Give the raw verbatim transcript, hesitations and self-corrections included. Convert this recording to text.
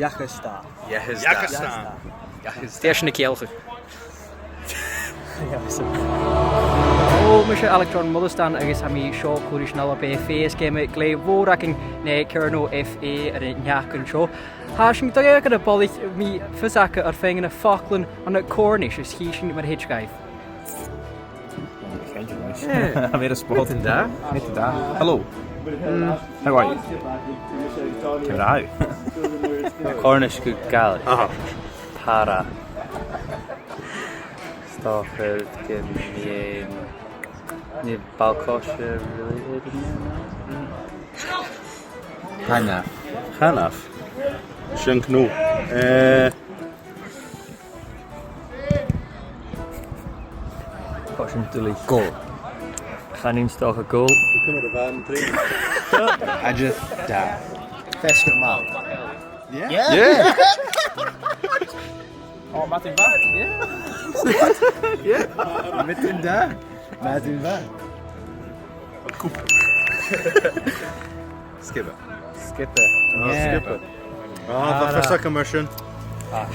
Yaghasta. Yaghasta. Yaghasta. Dè tha sin a' ciallachadh? Hello, mise Alec John Moireasdan agus tha mi seo còmhla ris an Alba F A, is geama glè mhòr againn, no Cearno F A air an t-seachdain seo. Tha sinn a' dol a dh'fheuchainn a' bhalaich, tha mi fios aca air faighinn na faclan ann an Cornish, is chì sinn mar a thèid dhaibh. Yeah. Tha mi air a spot. Well done. Well done. Hello. Mm. How are you? How are you? Cornish, good Gaelic. Aha. Para. Stochar gin yin. Ni balcosha related. Hannah. Hannah. Shin cnò. Eh. Cò sin dùil? Goal. Chan eil stoc a' goal. Aidh, da. Feasgar math. Yeah? Yeah. Yeah. Oh, madainn mhath. Yeah. Yeah. Madainn mhath. Madainn mhath. Sgioba. Sgioba. Oh, yeah. Sgioba. Ah, bha fios agam air sin. Ah.